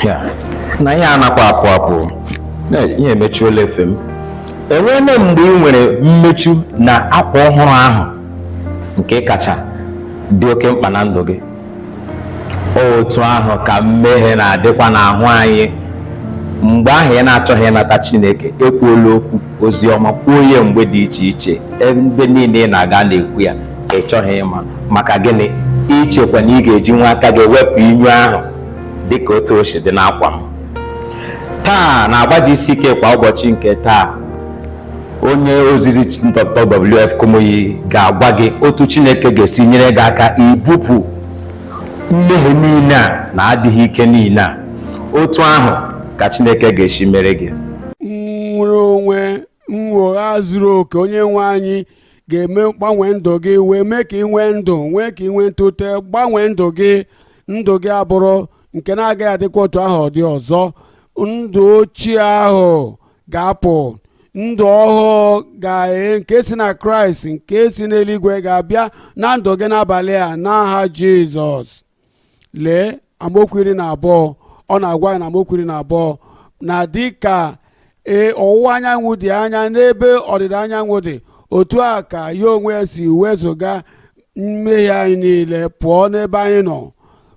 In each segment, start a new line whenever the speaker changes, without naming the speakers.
Ya na ihe anakwa apụ apụ. Ihe emechuola efe m. Enweela mgbe ị nwere mmechu na akwa ọhụrụ ahụ nke kacha dị oke mkpa na ndụ gị? Otu ahụ ka mmehie na-adịkwa n'ahụ anyị mgbe ahụ ị na-achọghị ịnata Chineke. Ekwuola okwu ozi ọma, kwuo ya mgbe dị iche iche, ebe niile ị na-aga na-ekwu ya, ị chọghị ịma. Maka gịnị? Ichekwa na ị ga-eji nwa aka gị wepụ inyu ahụ, dịka otu o si dị n'akwa m taa na-agbaji isi ike kwa ụbọchị. Nke taa, onye ozizi Dr. W.F. Kumuyi ga-agwa gị otu Chineke ga-esi nyere gị aka ibupụ mmehie niile a na adịghị ike niile a. Otu ahụ ka Chineke ga-esi mere gị.
Nwere onwe nnwogha zuru oke. Onye nwe anyị ga-eme gbanwee ndụ gị, wee mee ka ị nwee ndụ, nwee ka ị nwee ntute, gbanwee ndụ gị. Ndụ gị abụrụ nke na-agaghị adịkwa otu ahụ ọ dị ọzọ. Ndụ ochie ahụ ga-apụ, ndụ ọhụụ ga nke si na Kraịst, nke si n'eluigwe ga-abịa na ndụ gị n'abalị a n'aha Jizọs. Lee amaokwu 12. Ọ na-agwa anyị na amaokwu 12 na dịka ee ọwụwa anyanwụ dị anya n'ebe ọdịda anyanwụ dị, otu a ka ya onwe ya si wezụga mmehie anyị niile pụọ n'ebe anyị nọ.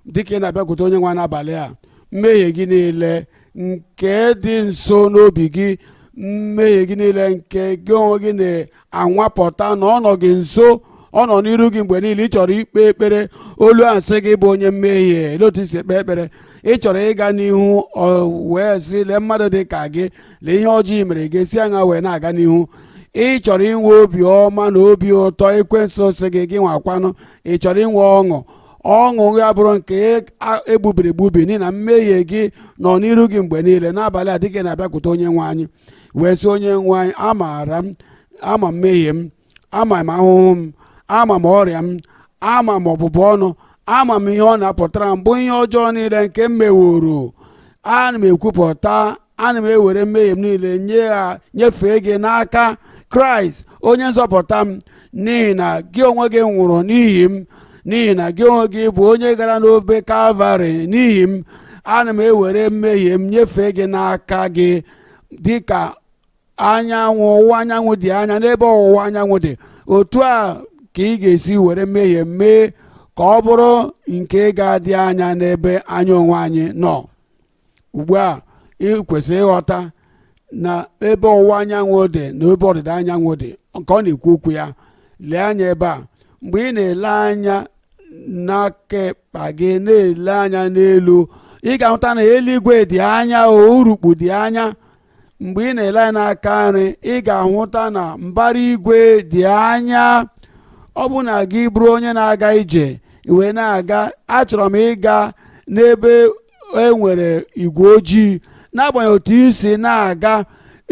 Dịka ị na-abịakwute onye nwe n'abalị a, mmehie gị niile nke dị nso n'obi gị, mmehie gị niile nke gị onwe gị na-anwapụta na ọ nọ gị nso, ọ nọ n'iru gị mgbe niile, ị chọrọ ikpe ekpere, olu a sị gị bụ onye mmehie. Olee otu i si ekpe ekpere? Ị chọrọ ịga n'ihu, ọ wee sị, "Lee mmadụ dị ka gị, lee ihe ọjọọ i mere, ga-esi aṅa wee na-aga n'ihu?" Ị chọrọ inwe obi ọma na obi ụtọ, ekwensu sị gị, "Gị nwakwanụ?" Ị chọrọ inwe ọṅụ, ọṅụ gị abụrụ nke egbubiri egbubi n'ihi na mmehie gị nọ n'iru gị mgbe niile. N'abalị a, dịka ị na-abịakwute onye nwe anyị, wee sị, "Onye nwe anyị, amaara m, ama mmehie m, ama m ahụhụ m, ama m ọrịa m, ama m ọbụbụ ọnụ, ama m ihe ọ na-apụtara m bụ ihe ọjọọ niile nke m meworo. Ana m ekwupụta, ana m ewere mmehie m niile nye ha, nyefee gị n'aka Kraịst onye nzọpụta m, n'ihi na gị onwe gị nwụrụ n'ihi m, n'ihi na gị onwe gị bụ onye gara n'obe Kalvarị n'ihi m. Ana m ewere mmehie m nyefee gị n'aka gị. Dịka anyanwụ, ọwụwa anyanwụ dị anya n'ebe ọwụwa anyanwụ dị, otu a ka ị ga-esi were mmehie mee ka ọ bụrụ nke ga-adị anya n'ebe anyị onwe anyị nọ." Ugbu a, ị kwesịrị ịghọta na ebe ọwụwa anyanwụ dị na ebe ọdịda anyanwụ dị nke ọ na-ekwu okwu ya. Lee anya ebe a. Mgbe ị na-ele anya n'aka ekpa gị, na-ele anya n'elu, ị ga-ahụta na eluigwe dị anya, urukpu dị anya. Mgbe ị na-ele anya n'aka nri, ị ga-ahụta na mbara igwe dị anya. Ọ bụ na gị bụrụ onye na-aga ije wee na-aga, achọrọ m ịga n'ebe e nwere igwe ojii, n'agbanyeghị otu isi na-aga,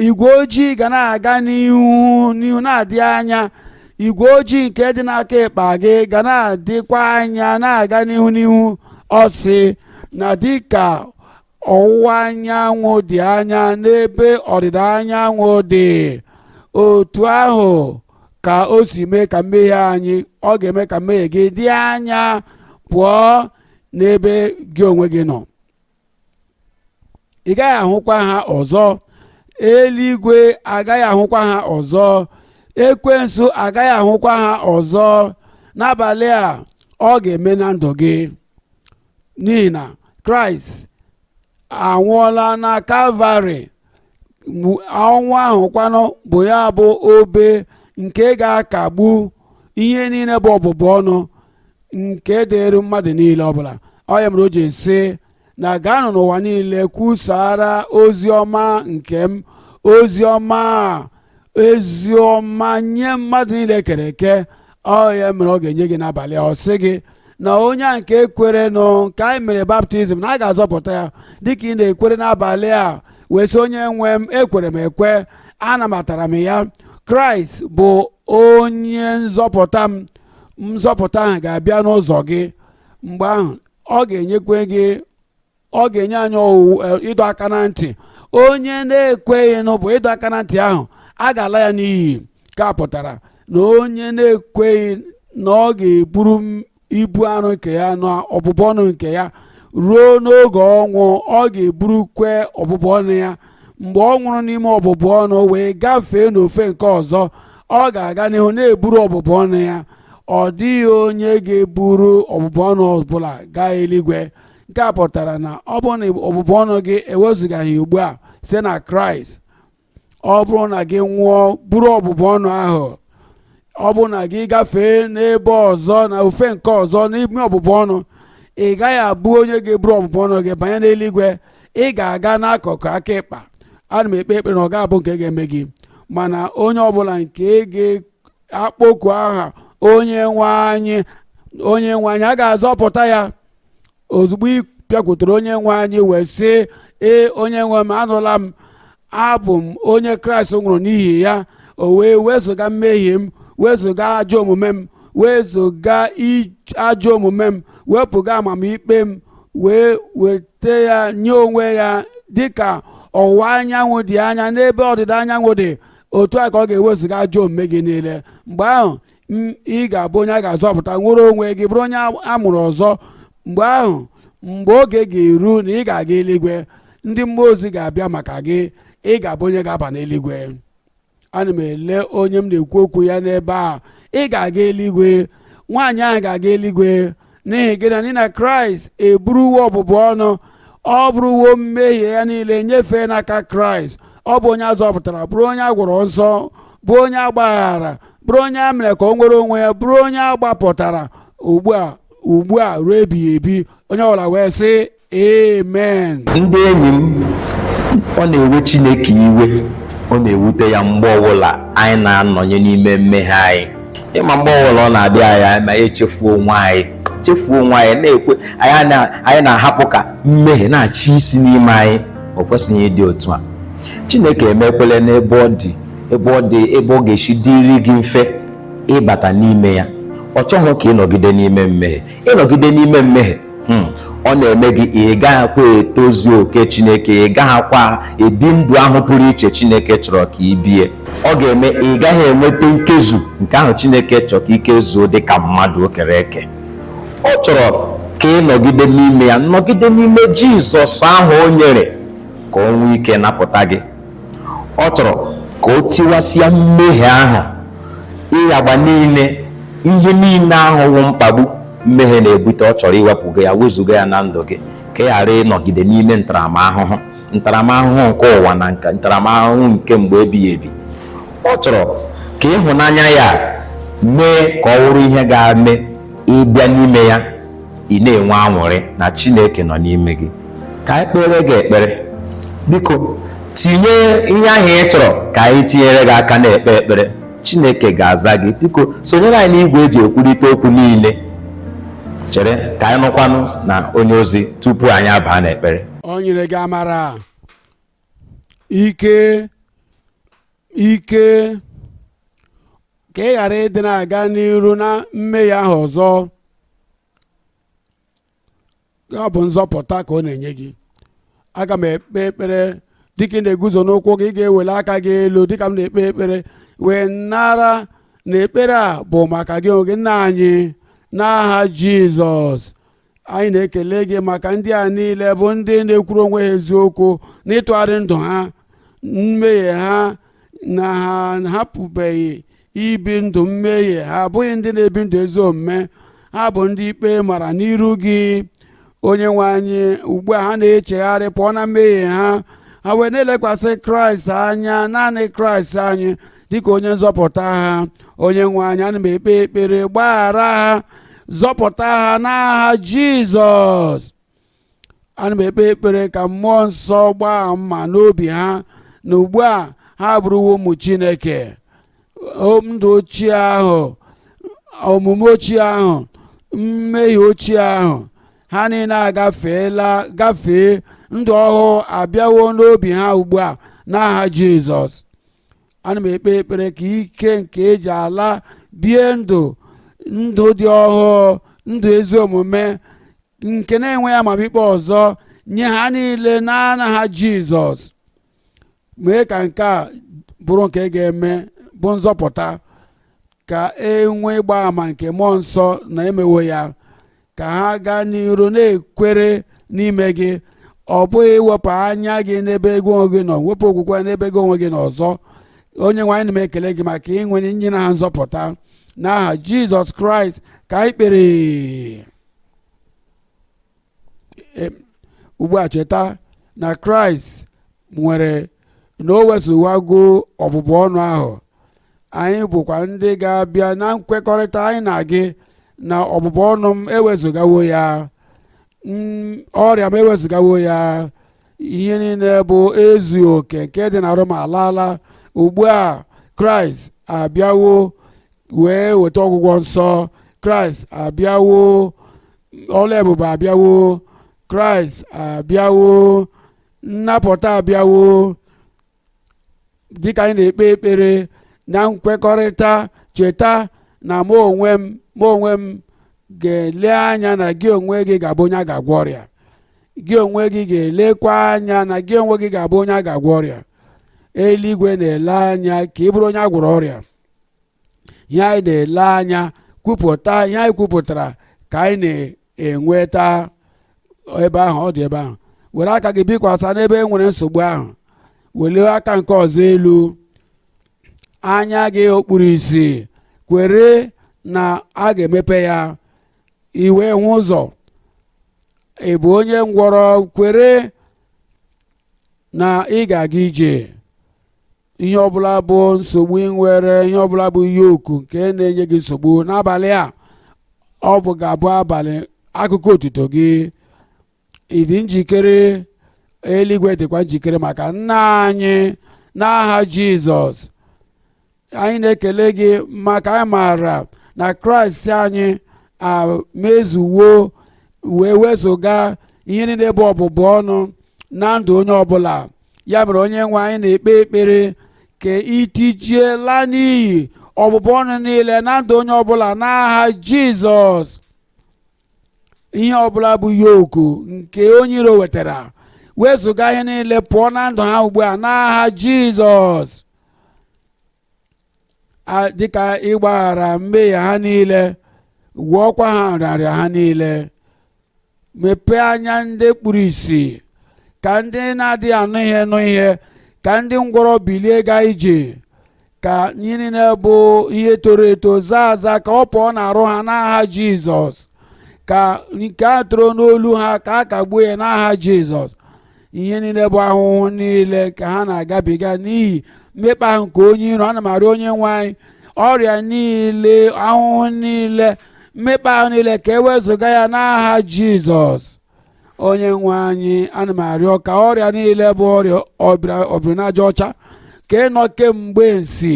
igwe ojii ga na-aga n'ihu n'ihu, na-adị anya. Igwe ojii nke dị n'aka ịkpa gị ga na-adịkwa anya, na-aga n'ihu n'ihu. Ọ sị na dịka ọwụwa anyanwụ dị anya n'ebe ọdịda anyanwụ dị, otu ahụ ka o si mee ka mmehie anyị, ọ ga-eme ka mmehie gị dị anya pụọ n'ebe gị onwe gị nọ. Ị gaghị ahụkwa ha ọzọ. Eluigwe agaghị ahụkwa ha ọzọ. Ekwensu agaghị ahụkwa ha ọzọ. N'abalị a, ọ ga-eme na ndụ gị, n'ihi na Kraịst anwụọla na Kalvarị. Ọnwụ ahụ kwanụ bụ ya bụ obe nke ga-akagbu ihe niile bụ ọbụbụ ọnụ nke dịrị mmadụ niile ọbụla. Ọ ya mere o ji sị na gaanụ n'ụwa niile kwusara ozi ọma nke m, ozi ọma a, ezi ọma nye mmadụ niile kere eke. Ọ ya mere ọ ga-enye gị n'abalị a. Ọ sị gị na onye a nke kwere nụ nke anyị mere baptizim na a ga-azọpụta ya. Dịka ị na-ekwere n'abalị a wee sị, "Onye nwe m, ekwere m ekwe, anabatara m ya, Kraịst bụ onye nzọpụta m," nzọpụta ahụ ga-abịa n'ụzọ gị. Mgbe ahụ, ọ ga-enyekwe gị, ọ ga-enye anyị ịdọ aka na ntị. Onye na-ekweghị nụ bụ ịdọ aka na ntị ahụ, a ga-ala ya n'iyi. Ka pụtara na onye na-ekweghị na ọ ga-eburu ibu arụ nke ya na ọbụbụ ọnụ nke ya. Ruo n'oge ọnwụ, ọ ga-eburukwe ọbụbụ ọnụ ya. Mgbe ọ nwụrụ n'ime ọbụbụ ọnụ wee gafee n'ofe nke ọzọ, ọ ga-aga n'ihu na-eburu ọbụbụ ọnụ ya. Ọ dịghị onye ga-eburu ọbụbụ ọnụ ọbụla gaa eluigwe. Nke a pụtara na ọ bụrụ na ọbụbụ ọnụ gị ewezugaghị ugbu a site na Kraịst, ọ bụrụ na gị nwụọ buru ọbụbụ ọnụ ahụ, ọ bụrụ na gị gafee n'ebe ọzọ na ofe nke ọzọ n'ime ọbụbụ ọnụ, ị gaghị abụ onye ga-eburu ọbụbụ ọnụ gị banye n'eluigwe. Ị ga-aga n'akụkụ aka ịkpa. Ana m ekpe ekpere na ọ ga-abụ nke ga-eme gị. Mana onye ọbụla nke ga-akpọku aha Onye nwe anyị, Onye nwe anyị a ga-azọpụta ya. Ozugbo ị bịakwutere Onye nwe anyị wee sị, "Ee, Onye nwe m, anụla m, abụ m onye Kraịst nwụrụ n'ihi ya, o wee wezụga mmehie m, wezụga ajọ omume m, wezụga ajọ omume m, wepụga amamikpe m, wee weta ya nye onwe ya, dịka ọwụwa anyanwụ dị anya n'ebe ọdịda anyanwụ dị, otu a ka ọ ga-ewezụga ajọ omume gị niile." Mgbe ahụ ị ga-abụ onye a ga-azọpụta, nwere onwe gị, bụrụ onye a mụrụ ọzọ. Mgbe ahụ, mgbe oge ga-eru na ị ga-aga eluigwe, ndị mmụọ ozi ga-abịa maka gị. Ị ga-abụ onye ga-aba n'eluigwe. Ana m ele onye m na-ekwu okwu ya n'ebe a. Ị ga-aga eluigwe. Nwaanyị ahụ ga-aga eluigwe. N'ihi gịnị? N'ihi na Kraịst eburuwo ọbụbụ ọnụ, ọ bụrụwo mmehie ya niile nyefee n'aka Kraịst. Ọ bụ onye azọpụtara, bụrụ onye a gwọrọ nsọ, bụ onye agbaghara, bụrụ onye a mere ka o nwere onwe ya, bụrụ onye a gbapụtara ugbu a, ugbu a ruo ebighị ebi. Onye ọbụla wee sị, "Amen."
Ndị enyi m, ọ na-ewe Chineke iwe, ọ na-ewute ya mgbe ọbụla anyị na-anọnye n'ime mmehie anyị. Ịma, mgbe ọbụla ọ na-abịa anyị ma echefuo onwe anyị, chefuo onwe anyị, na-ekwe anyị na-ahapụ ka mmehie na-achị isi n'ime anyị. O kwesịghị ịdị otu a. Chineke emekwele n'ebe ọ dị, ebe ọ dị, ebe ọ ga-esi dịrị gị mfe ịbata n'ime ya. Ọ chọghị ka ịnọgide n'ime mmehie. Ịnọgide n'ime mmehie, ọ na-eme gị ị gaghịkwa etozu oke Chineke, ị gaghịkwa ebi ndụ ahụ pụrụ iche Chineke chọrọ ka ị bie. Ọ ga-eme ị gaghị enweta nkezu nke ahụ Chineke chọrọ ka ikezuo dị ka mmadụ o kere eke. Ọ chọrọ ka ị nọgide n'ime ya, nọgide n'ime Jizọs ahụ o nyere ka o nwee ike napụta gị. Ọ chọrọ ka o tiwasịa mmehie ahụ, ịghagba niile, ihe niile ahụ wụ mkpagbu mmehie na-ebute. Ọ chọrọ iwepụ gị ya, wezụga ya na ndụ gị, ka ị ghara ịnọgide n'ime ntaramahụhụ, ntaramahụhụ nke ụwa na nke ntaramahụhụ nke mgbe ebighị ebi. Ọ chọrọ ka ịhụnanya ya mee ka ọ wụrụ ihe ga-eme ịbịa n'ime ya, ị na-enwe aṅụrị na Chineke nọ n'ime gị. Ka anyị kpere gị ekpere. Biko, tinye ihe ahụ ị chọrọ ka anyị tinyere gị aka na-ekpe ekpere. Chineke ga-aza gị. Biko, sonyere anyị n'igwe eji ekwurịta okwu niile. Chere ka anyị nụkwanụ na onye ozi tupu anyị abaa n'ekpere.
O nyere gị amara, ike, ike ka ị ghara ịdị na-aga n'iru na mmehie ahụ ọzọ. Ọ bụ nzọpụta ka ọ na-enye gị. Aga m ekpe ekpere. Dịka ị na-eguzo n'ụkwụ gị, ị ga-ewele aka gị elu dịka m na-ekpe ekpere, wee nara na ekpere a bụ maka gị onwe gị. Nna anyị, n'aha Jizọs, anyị na-ekele gị maka ndị a niile bụ ndị na-ekwuru onwe ha eziokwu n'ịtụgharị ndụ ha, mmehie ha, na ha hapụbeghị ibi ndụ mmehie ha. Abụghị ndị na-ebi ndụ ezi omume, ha bụ ndị ikpe mara n'iru gị, Onye nwe anyị. Ugbu a ha na-echegharị pụọ na mmehie ha, ha wee na-elekwasị Kraịst anya, naanị Kraịst anyị, dịka onye nzọpụta ha. Onye nwe anyị, ana m ekpe ekpere, gbaghara ha, zọpụta ha n'aha Jizọs. Ana m ekpe ekpere ka Mmụọ Nsọ gbaa mma n'obi ha na ugbu a ha bụrụwo ụmụ Chineke. Ndụ ochie ahụ, omume ochie ahụ, mmehie ochie ahụ, ha niile agafeela gafee. Ndụ ọhụụ abịawo n'obi ha ugbu a n'aha Jizọs. Ana m ekpe ekpere ka ike nke eji ala bie ndụ, ndụ dị ọhụụ, ndụ ezi omume nke na-enweghị amamikpe ọzọ, nye ha niile n'aha Jizọs. Mee ka nke a bụrụ nke ga-eme bụ nzọpụta, ka e nwee ịgba ama nke Mmụọ Nsọ na emewo ya, ka ha gaa n'iru na-ekwere. N'ime gị, ọ bụghị iwepụ anya gị n'ebe ego onwe gị nọ, wepụ okwukwe n'ebe ego onwe gị nọ ọzọ. Onye nwe anyị, na m ekele gị maka inwe nyere ha nzọpụta. N'aha Jizọs Kraịst ka anyị kpere. Ugbu a, cheta na Kraịst nwere na o wezụwago ọbụbụ ọnụ ahụ. Anyị bụkwa ndị ga-abịa na nkwekọrịta anyị na gị na ọbụbụ ọnụ m ewezụgawo ya, ọrịa m ewezụgawo ya, ihe niile bụ ezughị oke nke dị n'arụ m alaala. Ugbu a, Kraịst abịawo wee weta ọgwụgwọ nsọ. Kraịst abịawo, ọla ebube abịawo. Kraịst abịawo, nnapụta abịawo. Dịka anyị na-ekpe ekpere na nkwekọrịta, cheta na mụ onwe m ga-ele anya na gị onwe gị ga-abụ onye a ga-agwọ ọrịa. Gị onwe gị ga-elekwa anya na gị onwe gị ga-abụ onye a ga-agwọ ọrịa. Eluigwe na-ele anya ka ị bụrụ onye a gwọrọ ọrịa. Ihe anyị na-ele anya kwupụta, ihe anyị kwupụtara ka anyị na-enweta. Ebe ahụ ọ dị, ebe ahụ, were aka gị bikwasa n'ebe e nwere nsogbu ahụ. Welie aka nke ọzọ elu. Anya gị okpuru isi, kwere na a ga-emepe ya, iwe hụ ụzọ. Ị bụ onye ngwọrọ, kwere na ị ga-aga ije. Ihe ọbụla bụ nsogbu ị nwere, ihe ọbụla bụ yoke nke na-enye gị nsogbu n'abalị a, ọ bụ ga-abụ abalị akụkọ otuto gị. Ị dị njikere? Eluigwe dịkwa njikere maka nna anyị. N'aha Jizọs, anyị na-ekele gị maka anyị maara na Kraịst anyị amezuwo wee wezụga ihe niile bụ ọbụbụ ọnụ na ndụ onye ọbụla. Ya mere, onye nwe anyị, na-ekpe ekpere ka itijiela n'iyi ọbụbụ ọnụ niile na ndụ onye ọbụla n'aha Jizọs. Ihe ọbụla bụ yoke nke onye iro wetara, wezụga ihe niile pụọ na ndụ ha ugbu a n'aha Jizọs. Dịka ịgbaghara mmehie ha niile, gwọọkwa ha nrịanrịa ha niile. Mepee anya ndị kpuru ìsì, ka ndị na-adịghị anụ ihe nụ ihe, ka ndị ngwọrọ bilie gaa ije, ka ihe niile bụ ihe toro eto zaa aza, ka ọ pụọ n'arụ ha n'aha Jizọs. Ka nke a toro n'olu ha, ka a kagbuo ya n'aha Jizọs. Ihe niile bụ ahụhụ niile ka ha na-agabiga n'ihi mmekpa ahụ nke onye iro, ana m arịọ onye nwe anyị, ọrịa niile, ahụhụ niile, mmekpa ahụ niile, ka e wezụga ya n'aha Jizọs. Onye nwe anyị, ana m arịọ ka ọrịa niile bụ ọrịa ọbịrịnaja ọcha ka ị nọ kemgbe nsi,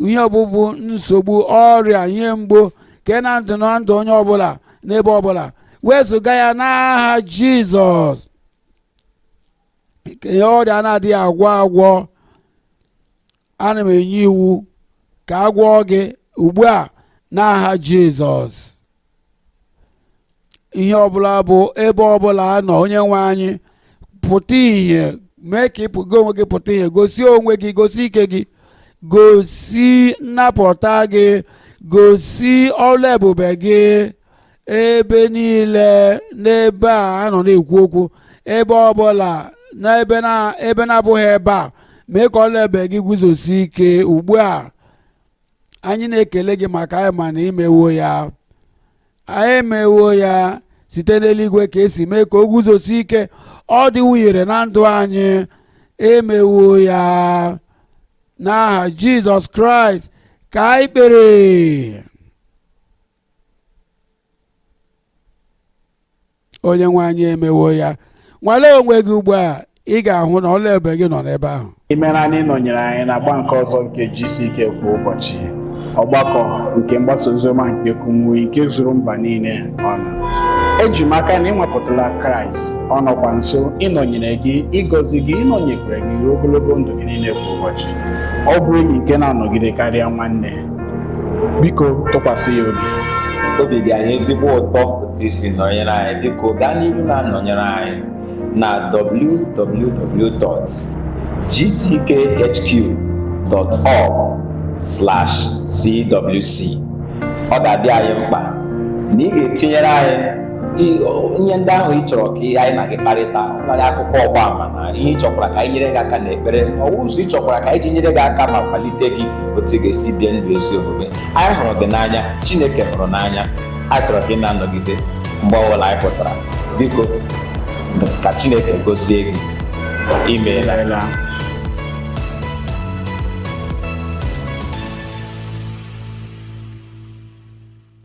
ihe ọbụbụ nsogbu, ọrịa, ihe mgbu ka ị na ndụ na ndụ onye ọbụla n'ebe ọbụla, wezụga ya n'aha Jizọs. Ihe ọrịa na-adịghị agwọ agwọ, ana m enye iwu ka a gwọọ gị ugbu a n'aha Jizọs. Ihe ọbụla bụ ebe ọbụla nọ, onye nwe anyị, pụta ìhè, mee ka ịpụgo onwe gị pụta ìhè. Gosi onwe gị, gosi ike gị, gosi nnapụta gị, gosi ọlụ ebube gị ebe niile n'ebe a a nọ na-ekwu okwu, ebe ọbụla n'ebe na ebe na-abụghị ebe a. Mee ka ọlụ ebube gị guzosi ike ugbu a. Anyị na-ekele gị maka anyị ma na imewo ya. Anyị emewo ya site n'eluigwe ka esi mee ka o guzosi ike. Ọ dị wunyere na ndụ anyị. Emewo ya n'aha Jizọs Kraịst ka anyị kpere. Onye nwe anyị, emewo ya. Nwalee onwe gị ugbu a, ị ga-ahụ na ọla ebube gị nọ n'ebe ahụ.
Imere anyị nọnyere anyị na-agba nke ọzọ nke GCK kwa ụbọchị, ọgbakọ nke mgbasa oziọma nke Kumuyi nke zuru mba niile ọnụ. Eji m aka na ịnwapụtala Kraịst. Ọ nọkwa nso ịnọnyere gị, ịgọzi gị, ịnọnyekwere gị ruo ogologo ndụ gị niile kwa ụbọchị. Ọ bụ enyi nke na-anọgide karịa nwanne. Biko tụkwasị ya obi.
Obi dị anyị ezigbo ụtọ otu isi nọnyere anyị. Biko gaa n'ihu na-anọnyere anyị na www.gckhq.org/cwc. Ọ ga-adị anyị mkpa na ị ga-etinyere anyị Ihe ndị ahụ ị chọrọ ka anyị na gị kparịta, nwere akụkọ ọgba ama na ihe ị chọkwara ka anyị nyere gị aka n'ekpere, ma ọ bụ ụzọ ị chọkwara ka anyị ji nyere gị aka ma kwalite gị otu ị ga-esi bie ndụ ezi omume. Anyị hụrụ gị n'anya, Chineke hụrụ n'anya. Anyị chọrọ ka ị na-anọgide mgbe ọbụla anyị pụtara. Biko, ka Chineke gozie gị. Imeela.
Imeela.